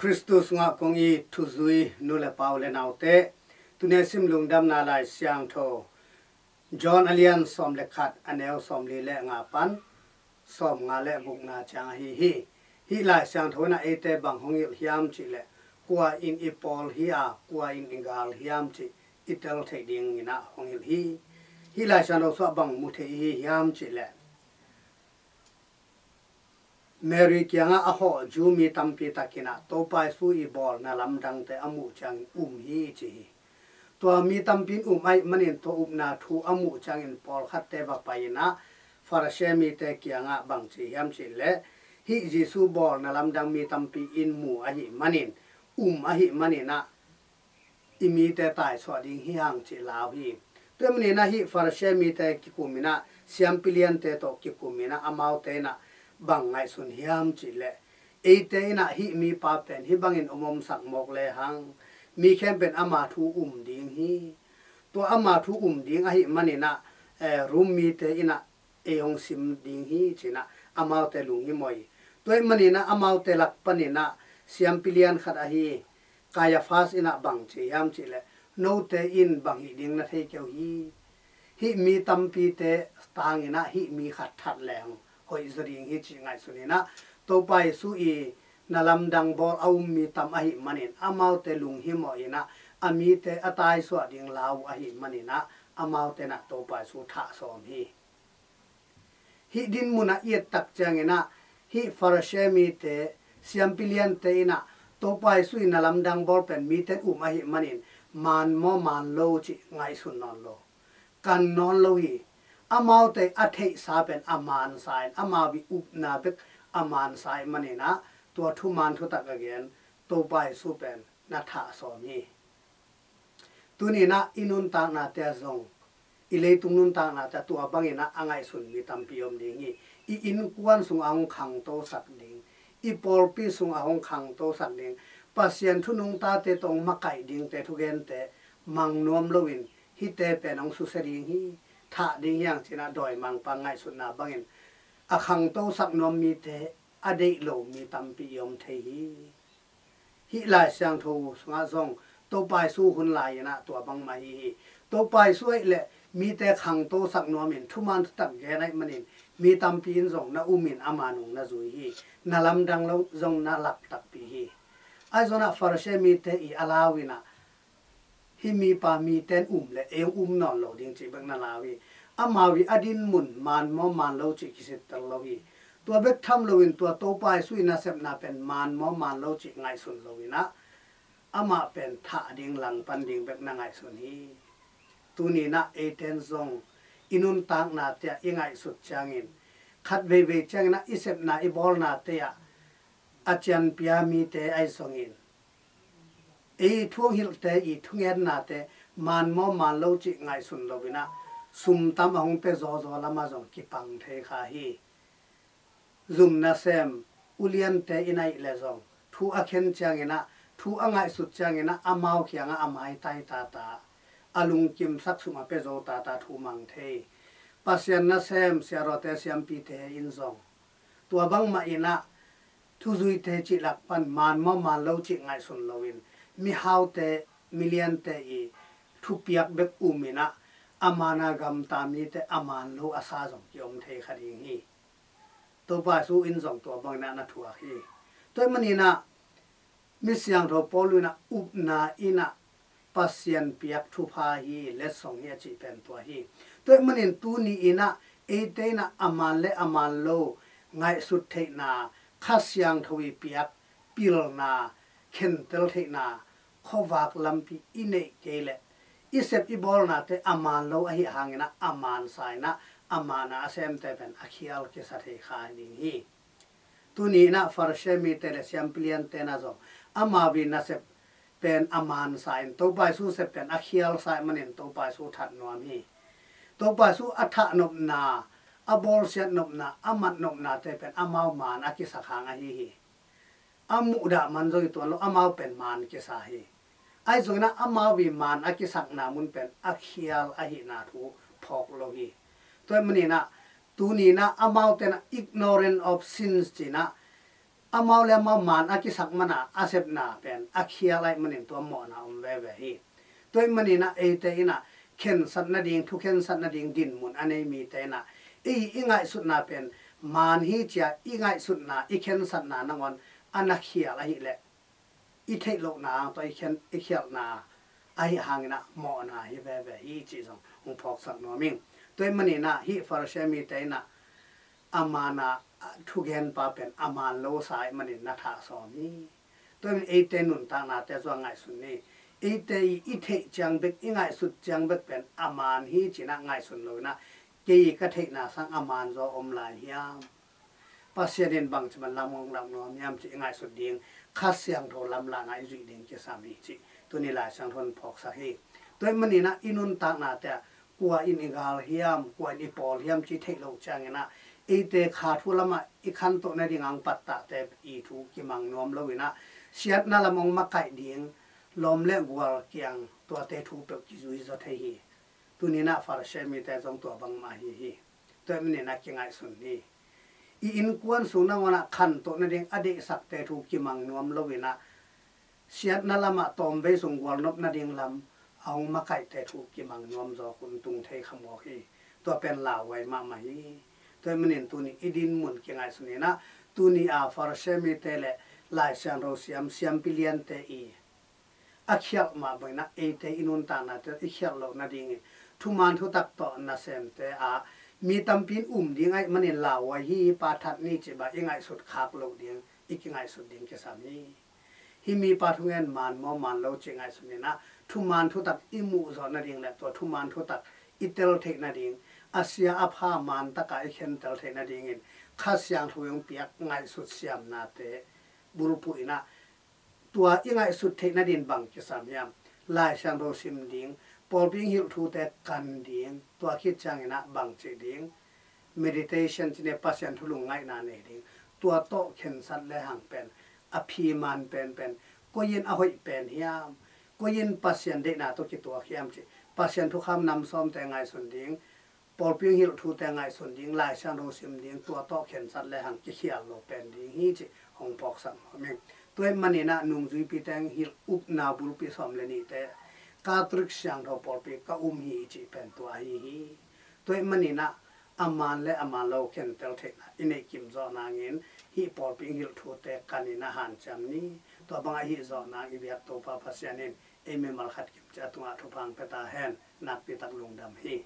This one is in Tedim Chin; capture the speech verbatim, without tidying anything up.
Khristu sungah kong it thuzui nu le pa u le naute, tuni a sim Lungdamna Lai Siangtho John a lian sawm le khat, a neu sawmli le nga pan sawmnga le gukna ciang ahi hi. Hih Lai Siangtho in ah eite bang hong hilh hiam cih leh, kua in i pawl hi a, kua in i gal hiam cih i tel theih dingin ah hong hilh hi. Hih Lai Siangtho sungah bang mu thei i hi hiam cih leh, Mary kiangah a hawh Jew mi tampi tak in ah Topa Jesu i bawlna lamdangte a muh ciangin um hi ci hi. Tua mi tampi in um ahih manin tua upna thu a muh ciangin pawlkhatte va pai in ah Pharisee mite kiangah bang ci hiam cih leh, hih Jesu bawlna lamdang mi tampi in mu ahih manin, um ahih manin ah i mite taisuah ding hi hang cih lau hi. Tua ahih manin ah hih Pharisee mite kikum in ah siampi liante tawh kikum in ah amaute in ah bang ngaihsun hiam cih leh, eite in ah hih mipa pen hih bangin om omsak mawk lehang mi khempeuh in ama thu um ding hi. Tua ama thu um ding ahih manin ah, eh, Rom mite in ah ei hong sim ding hi ci in ah amaute lunghimawh hi. Tua ahih manin ah amaute lak panin ah siampi lian khat ahi Kaiafas in ah bang ci hiam cih leh, note in bang hih ding na thei kei uh hi. Hih mi tampite tangin ah hih mi khat that leng hoih zaw ding hi cih ngaihsun in ah, Topa Jesu i na lamdang bawl a um mi tam ahih manin amaute lunghimawh in ah, a mite a taisuah ding lau ahih manin ah amaute in ah Topa Jesu thah sawm hi. Hih dinmun ah i et tak ciangin ah, hih Pharisee mite, siampi liante in ah Topa Jesu i na lamdang bawl pen mite in um ahih manin, maan maw maan lo cih ngaihsun nawn lo, kan nawn lo hi. Amaute a theihsa pen a maansa in, amau i upna bek a maansa ahih manin ah, tua thumaan thutak a gen Topa Jesu pen na thah sawm hi. Tuni in ah i nuntaknate ah zong, i leitung nuntaknate ah tua bangin ah a ngaihsun mi tampi om ding hi. I innkuan sungah hong khangtosak ding, i pawlpi sungah hong khangtosak ding, Pasian thu nungtate tawh hong makaih dingte, thugente mang nuam loin hihte pen hong susia ding hi, thah ding hi hang ci in ah dawimangpa ngaihsutna bangin a khangtosak nuam mite a deih lo mi tampi i om thei hi. Hih Lai Siangtho sungah zong Topa Jesu hun lai in ah tua bangmah hi hi. Topa Jesu ahih leh mite khangtosak nuamin thumaan thutak gen ahih manin mi tampi in zong na umin ama nung na zui hi. Na lamdang lo zong na lak takpi hi. Ahi zongin ah Pharisee mite i a lau in ah, hih mipa mite in um leh ei hong um nawn lo ding cih bek na lau hi. Amau i a dinmun maan maw maan lo cih kisittel lo hi. Tua bek tham loin tua Topa Jesu i nasepna pen maan maw maan lo cih ngaihsun lo in ah, amah pen thah ding langpan ding bek na ngaihsun hi. Tuni in ah eite in zong i nuntaknate ah i ngaihsut ciangin, khat veivei ciangin ah i sepna i bawlnate ah a cianpia mite ahi zongin, ei thu hong hilhte i thungennate maan maw maan lo cih ngaihsun lo in ah, sum tam a hong pia zawzaw lamah zong kipang thei kha hi. Zum nasem uliante in ahih leh zong thu a khen ciangin ah, thu a ngaihsut ciangin ah amau kiangah a maitai tata, a lungkimsak sum a pia zo tata thu mang thei. Pasian nasem siaruate siampite in zong tua bangmah in ah, thuzuite cih lak pan maan maw maan lo cih ngaihsun loin, mihaute miliante i thupiak bek um in ah, a maan a gamta mite a maan lo a sa zong kiom thei kha ding hi. Topa Jesu in zong tua bangin ah na thuak hi. Tua ahih manin ah mi siangtho Paul in ah upna in ah Pasian piak thupha hi, letsong hi a cih pen tua hi. Tua ahih manin tuni in ah eite in ah a maan le a maan lo ngaihsut theihna, Kha Siangtho i piak pilna, khentel theihna khuavak lampi i neih kei leh, i sep i bawlnate a maan lo ahih hangin ah a maansa in ah, a maan a a semte pen a khial kisa thei kha ding hi. Tuni in ah Pharisee mite le siampi liante in ah zong amau i nasep pen a maansa in, Topa Jesu sep pen a khialsa ahih manin Topa Jesu that nuam hi. Topa Jesu a thah nopna, a bawlsiat nopna, a mat nopnate pen amau maan a kisak hang ahi hi. A muhdah man zong hi tuan lo, amau pen maan kisa hi. Ahi zongin ah amau i maan a kisakna mun pen a khial ahihna thu phawk lo hi. Tua ahih manin ah tuni in ah amaute in ah ignorance of sins ci in ah, amau le amau man a kisak mana a sepna pen a khial ahih manin tua mawhna om veve hi. Tua ahih maninah eite inah khensat nading, thu khensat nading dinmun a nei mite inah i, i ngaihsutna pen man hi cia i ngaihsutna, i khensatna nangawn a na khial ahileh i theih lohna tawh i khen, i khialhna ahi hanginah mawhna hi veve hi cih zong hong phawksak nuam ing. Tua ahih maninah hih Pharisee mite inah a man a thugenpa pen a man lo sa ahih manin na thah sawm hi. Tua ahih manin eite nuntaknate zong ngaihsun ni. Eite i, i theih ciang bek, i ngaihsut ciang bek pen a man hi cinah ngaihsun lo inah kei ka theihna sang a man zaw om lai hiam? Pasian in bangci man lam hong lak nuam hiam cih i ngaihsut ding, Kha Siangtho lamlahna i zuih ding kisam hi cih tuni Lai Siangtho in phawksak hi. Tua ahih maninah i nuntaknate ah kua in i gal hiam, kua in i pawl hiam cih theih loh cianginah eite kha thu lamah i khantoh nading ang pattahte i thu kimang nuam lo inah siatna lam hong makaih ding lawm le gual kiang tuate thu peuh kizui zaw thei hi. Tuninah Pharisee mite zong tua bangmah hi hi. Tua ahih maninah kingaihsun ni. I innkuan sung nangawnah khantoh nading a deihsakte thu kimang nuam lo inah siatna lamah tawmvei sung gualnop nading lam a hong makaihte thu kimang nuam zaw hun tung thei khamawk hi. Tua pen lauhuai mahmah hi. Tua ahih manin tuni i dinmun kingaihsun inah tuni a Pharisee mite le Lai Siangtho siam, siampi liante i a khialh mah banginah eite i nuntaknate i khialh loh nadingin thuman thutak tawh nasemte ah mi tampi in um ding ahih manin lauhuai hi, pa that ni cih bang i ngaihsut khak loh ding, i kingaihsut ding kisam hi. Hih mipa thungen man maw man lo cih ngaihsun inah thuman thutak i muh zawh nading le tua thuman thutak i tel theih nading, a sia a pha man takah i khentel theih nadingin Kha Siangtho in hong piak ngaihsut siamnate bulphuh inah tua i ngaihsut theih nadin bang kisam hiam? Lai Siangtho sim ding, pawlpi in hilh thute kan ding, tua khit cianginah bang cih ding? Meditation cih ni, Pasian thu lungngaihna nei ding. Tua tawh khensat lehang pen a phiman penpen, koi in a hoih pen hiam, koi in Pasian deihna tawh kituak hiam cih Pasian thukham nam sawmte ngaihsun ding, pawlpi in hilh thute ngaihsun ding, Lai Siangtho sim ding, tua tawh khensat lehang kikhial lo pen ding hi cih hong phawksak nuam ing. Tua ahih maninah nungzuipite in hilh upna bulpi sawm le nihte Catholic Siangtho pawlpi ka um hi cih pen tua ahi hi. Tua ahih maninah a man le a man lo khentel theihna i neih kim zawh nangin hih pawlpi in hilh thute kan inah hanciam ni. Tua bang ahi zawh nang i biak Topa Pasian in ei mimal khat kim ciat tungah thupha hong pia ta hen. Nakpi tak lungdam hi.